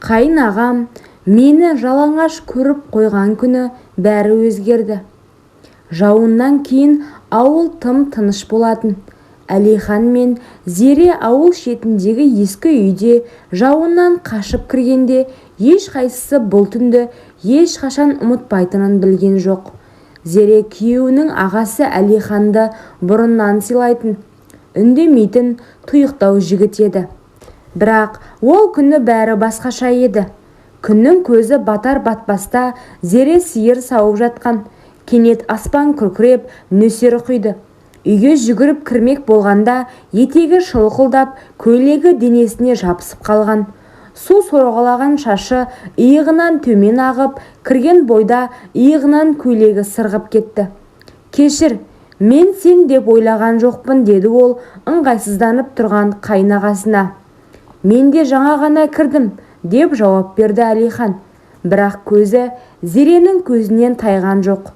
Қайын ағам мені жалаңаш көріп қойған күні бәрі өзгерді. Жауыннан кейін ауыл тым-тыныш болатын. Әлихан мен Зере ауыл шетіндегі ескі үйге жауыннан қашып кіргенде, ешқайсысы бұл түнді ешқашан ұмытпайтынын білген жоқ. Зере күйеуінің ағасы Әлиханды бұрыннан сыйлайтын, үндемейтін, тұйықтау жігіт еді. Бірақ ол күні бәрі басқаша еді. Күннің көзі батар-батпаста Зере сиыр сауып жатқан. Кенет аспан күркіреп, нөсер құйды. Үйге жүгіріп кірмек болғанда етегі шылқылдап, көйлегі денесіне жабысып қалған. Су сорғалаған шашы иығынан төмен ағып, кірген бойда иығынан көйлегі сырғып кетті. «Кешір, мен сен деп ойлаған жоқпын», – деді ол ыңғайсызданып тұрған қайын ағасына. «Мен де жаңа ғана кірдім», – деп жауап берді Әлихан. Бірақ көзі Зеренің көзінен тайған жоқ.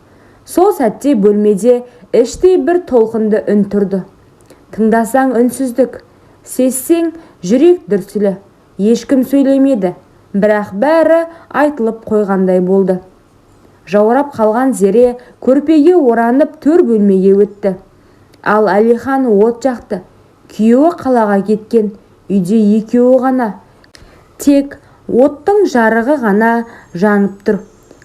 Сол сәтте бөлмеде іштей бір толқынды үн тұрды. Тыңдасаң, үнсіздік, сезсең, жүрек дүрсілі. Ешкім сөйлемеді, бірақ бәрі айтылып қойғандай болды. Жаурап қалған Зере көрпеге оранып төр бөлмеге өтті. Ал Әлихан от жақты. Күйеуі қалаға кеткен, үйде екеуі ғана. Тек оттың жарығы ғана жанып тұр.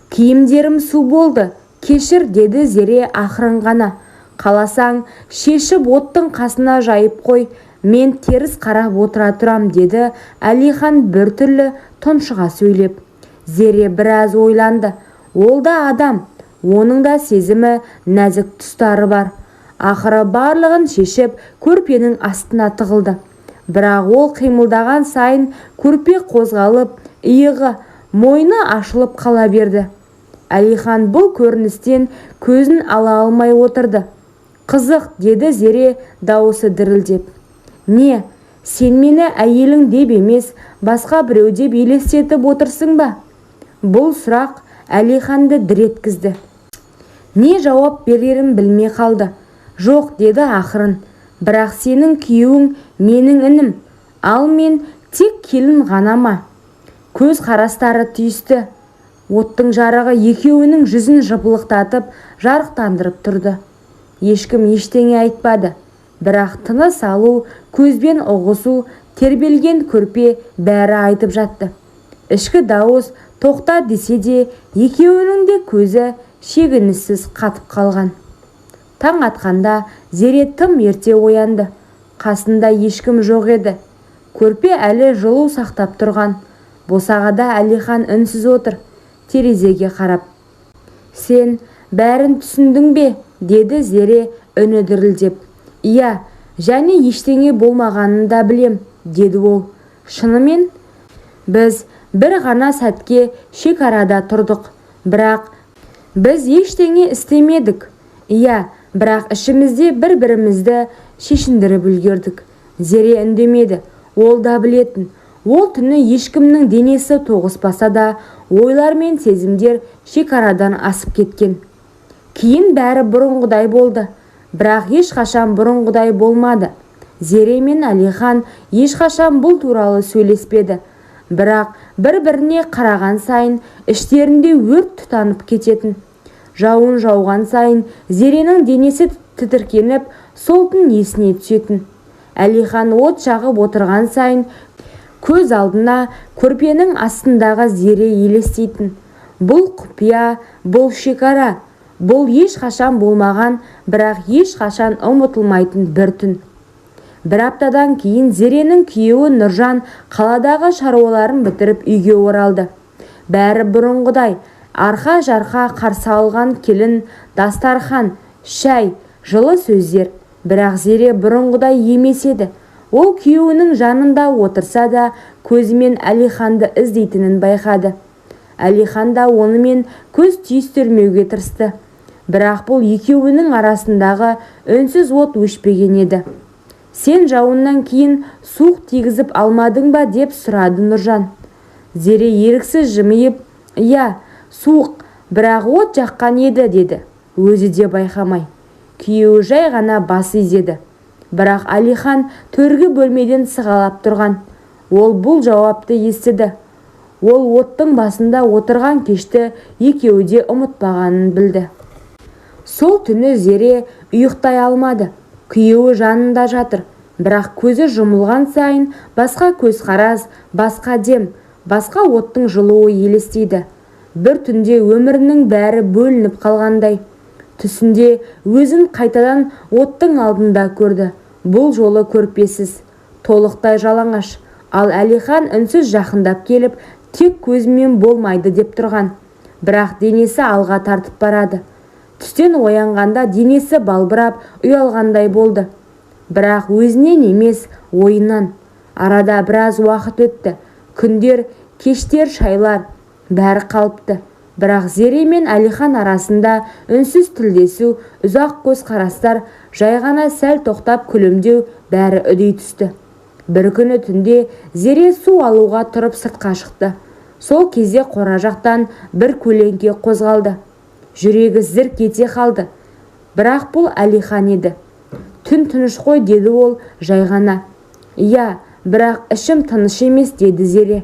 «Киімдерім су болды, кешір», – деді Зере ақырын ғана. «Қаласаң, шешіп оттың қасына жайып қой, мен теріс қарап отыра тұрам», – деді Әлихан біртүрлі тұншыға сөйлеп. Зере біраз ойланды. Ол да адам, оның да сезімі, нәзік тұстары бар. Ақыры барлығын шешіп, көрпенің астына тығылды. Бірақ ол қимылдаған сайын көрпе қозғалып, иығы, мойны ашылып қала берді. Әлихан бұл көріністен көзін ала алмай отырды. «Қызық», – деді Зере дауысы дірілдеп. «Не, сен мені әйелің деп емес, басқа біреу деп елестетіп отырсың ба?» Бұл сұрақ Әлиханды дір еткізді. Не жауап берерін білмей қалды. «Жоқ», – деді ақырын. «Бірақ сенің күйеуің менің інім, ал мен тек келін ғана ма?» Көз қарастары түйісті. Оттың жарығы екеуінің жүзін жыпылықтатып жарықтандырып тұрды. Ешкім ештеңе айтпады. Бірақ тыныс алу, көзбен ұғысу, тербелген көрпе, бәрі айтып жатты. Ішкі дауыс «тоқта» десе де, екеуінің де көзі шегініссіз қатып қалған. Таң атқанда Зере тым ерте оянды. Қасында ешкім жоқ еді. Көрпе әлі жылу сақтап тұрған. Босағада Әлихан үнсіз отыр, терезеге қарап. «Сен бәрін түсіндің бе?» – деді Зере үні дірілдеп. «Иә, және ештеңе болмағанын да білем», – деді ол. «Шынымен? Біз бір ғана сәтке шекарада тұрдық, бірақ біз ештеңе істемедік». «Иә, бірақ ішімізде бір-бірімізді шешіндіріп үлгердік». Зере үндемеді. Ол да білетін: ол түні ешкімнің денесі тоғыспаса да, ойлар мен сезімдер шекарадан асып кеткен. Кейін бәрі бұрынғыдай болды. Бірақ ешқашан бұрынғыдай болмады. Зере мен Әлихан ешқашан бұл туралы сөйлеспеді. Бірақ бір-біріне қараған сайын іштерінде өрт тұтанып кететін. Жауын жауған сайын Зеренің денесі тітіркеніп, сол түн есіне түсетін. Әлихан от жағып отырған сайын көз алдына көрпенің астындағы Зере елестейтін. Бұл құпия, бұл шекара, бұл ешқашан болмаған, бірақ ешқашан ұмытылмайтын бір түн. Бір аптадан кейін Зеренің күйеуі Нұржан қаладағы шаруаларын бітіріп үйге оралды. Бәрі бұрынғыдай: арқа-жарқа қарсы алған келін, дастархан, шай, жылы сөздер. Бірақ Зере бұрынғыдай емес еді. Ол күйеуінің жанында отырса да, көзімен Әлиханды іздейтінін байқады. Әлихан да онымен көз түйістірмеуге тырысты. Бірақ бұл екеуінің арасындағы үнсіз от өшпеген еді. «Сен жауыннан кейін суық тигізіп алмадың ба?» – деп сұрады Нұржан. Зере еріксіз жымиып, «Иә, суық, бірақ от жаққан еді», – деді өзі де байқамай. Күйеуі жай ғана бас изеді. Бірақ Әлихан төргі бөлмеден сығалап тұрған. Ол бұл жауапты естіді. Ол оттың басында отырған кешті екеуі де ұмытпағанын білді. Сол түні Зере ұйықтай алмады. Күйеуі жанында жатыр, бірақ көзі жұмылған сайын басқа көзқарас, басқа дем, басқа оттың жылуы елестейді. Бір түнде өмірінің бәрі бөлініп қалғандай. Түсінде өзін қайтадан оттың алдында көрді. Бұл жолы көрпесіз, толықтай жалаңаш. Ал Әлихан үнсіз жақындап келіп, тек көзімен болмайды деп тұрған. Бірақ денесі алға тартып барады. Түстен оянғанда денесі балбырап, ұялғандай болды. Бірақ өзінен емес, ойынан. Арада біраз уақыт өтті. Күндер, кештер, шайлар, бәрі қалыпты. Бірақ Зере мен Әлихан арасында үнсіз тілдесу, ұзақ көзқарастар, жай ғана сәл тоқтап күлімдеу бәрі үдей түсті. Бір күні түнде Зере су алуға тұрып сыртқа шықты. Сол кезде қора жақтан бір көлеңке қозғалды. Жүрегі зірк ете қалды. Бірақ бұл Әлихан еді. Түн тыныш қой, деді ол жай ғана. Иә, бірақ ішім тыныш емес, деді Зере.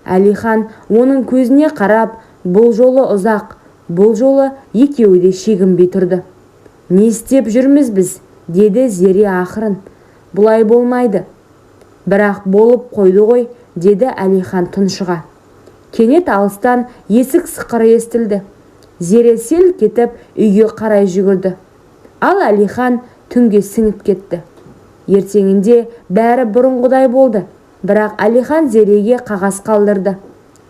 Әлихан оның көзіне қарап, бұл жолы ұзақ, бұл жолы екеуі де шегінбей тұрды. Не істеп жүрміз біз, деді Зере ақырын. Бұлай болмайды. Бірақ болып қойды ғой, деді Әлихан тұншыға. Кенет алыстан есік сықыры естілді. Зере селк етіп үйге қарай жүгірді. Ал Әлихан түнге сіңіп кетті. Ертеңінде бәрі бұрынғыдай болды. Бірақ Әлихан Зереге қағаз қалдырды.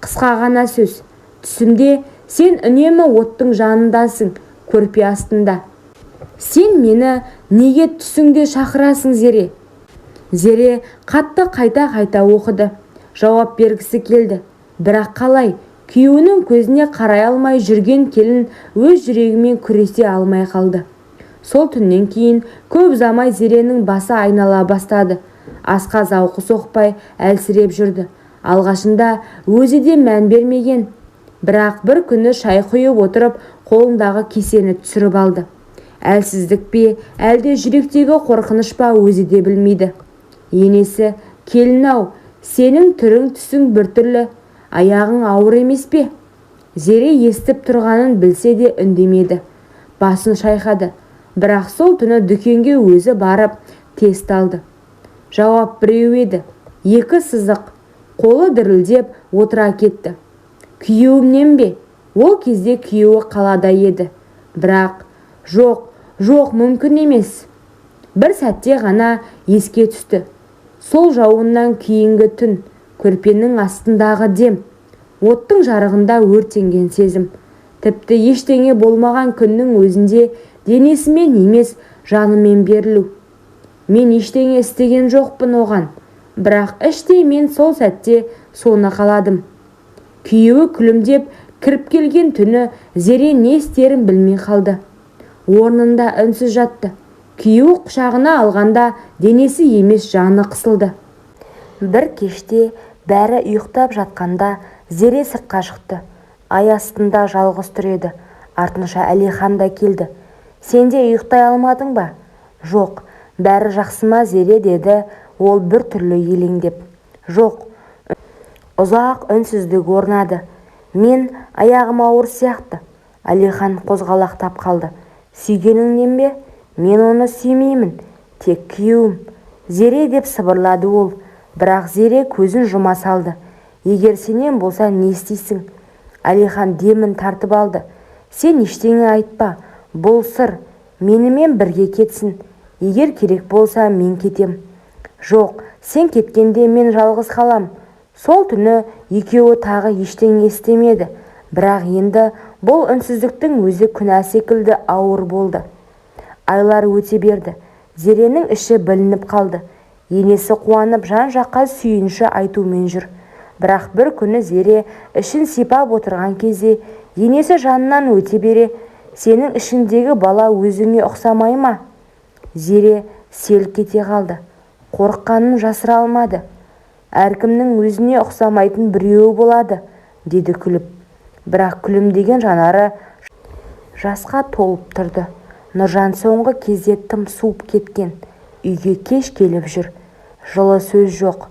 Қысқа ғана сөз. Түсімде сен үнемі оттың жанындасың, көрпе астында. Сен мені неге түсіңде шақырасың, Зере? Зере қатты қайта-қайта оқыды. Жауап бергісі келді. Бірақ қалай? Күйеуінің көзіне қарай алмай жүрген келін өз жүрегімен күресе алмай қалды. Сол түннен кейін көп ұзамай Зеренің басы айнала бастады. Асқа зауқы соқпай әлсіреп жүрді. Алғашында өзі де мән бермеген. Бірақ бір күні шай құйып отырып, қолындағы кесені түсіріп алды. Әлсіздік пе, әлде жүректегі қорқыныш па, өзі де білмейді. Енесі, келін-ау, сенің түрің түсің біртүрлі, аяғың ауыр емес пе? Зере естіп тұрғанын білсе де үндемеді. Басын шайқады. Бірақ сол түні дүкенге өзі барып тест алды. Жауап біреу еді. 2 сызық. Қолы дірілдеп отыра кетті. Күйеуімнен бе? Ол кезде күйеуі қалада еді. Бірақ жоқ, жоқ, мүмкін емес. Бір сәтте ғана еске түсті. Сол жауыннан кейінгі түн, көрпенің астындағы дем, оттың жарығында өртенген сезім. Тіпті ештеңе болмаған күннің өзінде денесімен емес, жанымен берілу. Мен ештеңе істеген жоқпын оған, бірақ іштей мен сол сәтте соны қаладым. Күйеуі күлімдеп кіріп келген түні Зере не істерін білмей қалды. Орнында үнсіз жатты. Күйеуі құшағына алғанда денесі емес жаны қысылды. Бір кеште бәрі ұйықтап жатқанда Зере сыртқа шықты. Ай астында жалғыз тұр еді. Артынша Әлихан да келді. Сен де ұйықтай алмадың ба? Жоқ, бәрі жақсы ма, Зере, деді ол бір түрлі елеңдеп. Жоқ. Ұзақ үнсіздік орнады. Мен аяғым ауыр сияқты. Әлихан қозғалақтап қалды. Сүйгеніңнен бе? Мен оны сүймеймін, тек күйеуім. Зере, деп сыбырлады ол. Бірақ Зере көзін жұма салды. Егер сенен болса не істейсің? Әлихан демін тартып алды. Сен ештеңе айтпа, бұл сыр, менімен бірге кетсін. Егер керек болса мен кетем. Жоқ, сен кеткенде мен жалғыз қалам. Сол түні екеуі тағы ештеңе істемеді. Бірақ енді бұл үнсіздіктің өзі күнә секілді ауыр болды. Айлар өте берді. Зеренің іші білініп қалды. Енесі қуанып жан-жаққа сүйінші айтумен жүр. Бірақ бір күні Зере ішін сипап отырған кезде енесі жанынан өте бере, сенің ішіңдегі бала өзіңе ұқсамай ма? Зере селк ете қалды. Қорыққанын жасыра алмады. Әркімнің өзіне ұқсамайтын біреуі болады, деді күліп. Бірақ күлімдеген жанары жасқа толып тұрды. Нұржан соңғы кезде тым суып кеткен. Үйге кеш келіп жүр. Жылы сөз жоқ.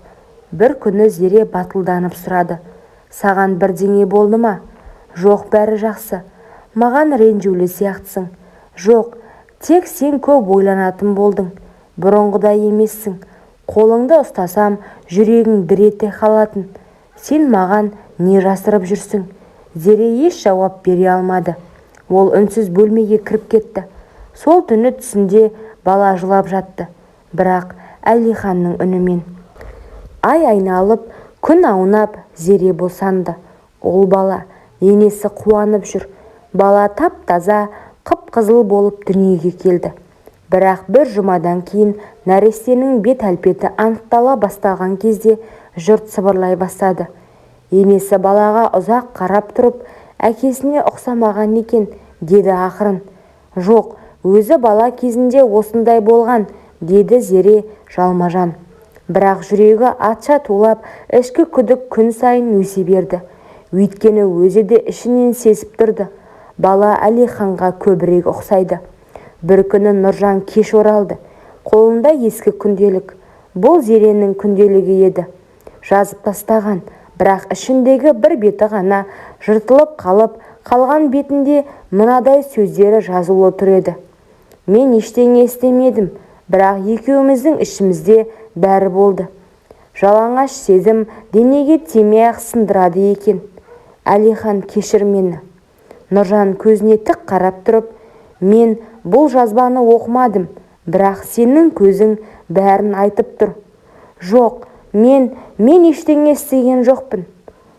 Бір күні Зере батылданып сұрады. Саған бірдеңе болды ма? Жоқ, бәрі жақсы. Маған ренжулі сияқтысың. Жоқ, тек сен көп ойланатын болдың. Бұрынғыдай емессің. Қолыңды ұстасам, жүрегің дір ете қалатын. Сен маған не жасырып жүрсің? Зере еш жауап бере алмады. Ол үнсіз бөлмеге кіріп кетті. Сол түні түсінде бала жылап жатты. Бірақ Әлиханның үнімен. Ай айналып, күн аунап, Зере босанды. Ұл бала, енесі қуанып жүр. Бала тап-таза, қып-қызыл болып дүниеге келді. Бірақ бір жұмадан кейін нәрестенің бет әлпеті анықтала бастаған кезде жұрт сыбырлай бастады. Енесі балаға ұзақ қарап тұрып, әкесіне ұқсамаған екен, деді ақырын. Жоқ, өзі бала кезінде осындай болған, деді Зере жалма-жан. Бірақ жүрегі атша тулап, ішкі күдік күн сайын өсе берді. Өйткені өзі де ішінен сезіп тұрды. Бала Әлиханға көбірек ұқсайды. Бір күні Нұржан кеш оралды. Қолында ескі күнделік. Бұл Зеренің күнделігі еді. Жазып тастаған, бірақ ішіндегі бір беті ғана жыртылып қалып, қалған бетінде мынадай сөздері жазулы тұр еді. Мен ештеңе істемедім, бірақ екеуміздің ішімізде бәрі болды. Жалаңаш сезім денеге тимей-ақ сындырады екен. Әлихан, кешір мені. Нұржан көзіне тік қарап тұрып, мен бұл жазбаны оқымадым, бірақ сенің көзің бәрін айтып тұр. Жоқ, мен ештеңе істеген жоқпын.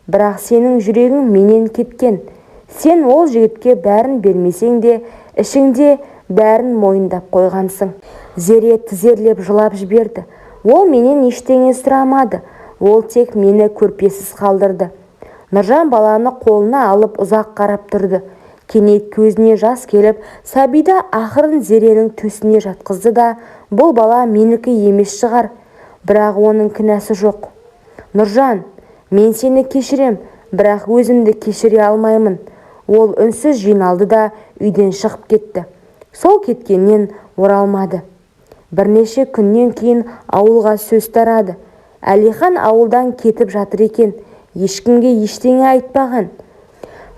Бірақ сенің жүрегің менен кеткен. Сен ол жігітке бәрін бермесең де, ішіңде бәрін мойындап қойғансың. Зере тізерлеп жылап жіберді. Ол менен ештеңе сұрамады. Ол тек мені көрпесіз қалдырды. Нұржан баланы қолына алып ұзақ қарап тұрды. Кенет көзіне жас келіп, сәбиді ақырын Зеренің төсіне жатқызды да, бұл бала менікі емес шығар, бірақ оның кінәсі жоқ. Нұржан, мен сені кешірем, бірақ өзімді кешіре алмаймын. Ол үнсіз жиналды да үйден шығып кетті. Сол кеткеннен оралмады. Бірнеше күннен кейін ауылға сөз тарады. Әлихан ауылдан кетіп жатыр екен, ешкімге ештеңе айтпаған.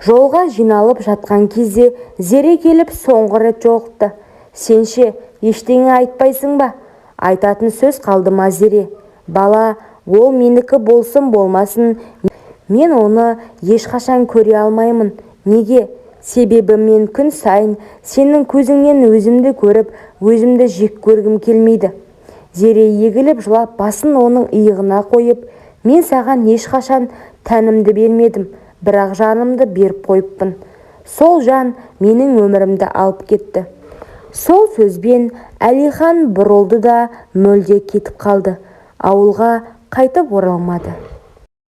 Жолға жиналып жатқан кезде Зере келіп соңғы рет жолықты. Сен ше, ештеңе айтпайсың ба? Айтатын сөз қалды ма, Зере? Бала, ол менікі болсын болмасын, мен оны ешқашан көре алмаймын. Неге? Себебі мен күн сайын сенің көзіңнен өзімді көріп, өзімді жек көргім келмейді. Зере егіліп жылап басын оның иығына қойып, мен саған ешқашан тәнімді бермедім, бірақ жанымды беріп қойыппын. Сол жан менің өмірімді алып кетті. Сол сөзбен Әлихан бұрылды да мүлде кетіп қалды. Ауылға қайтып оралмады.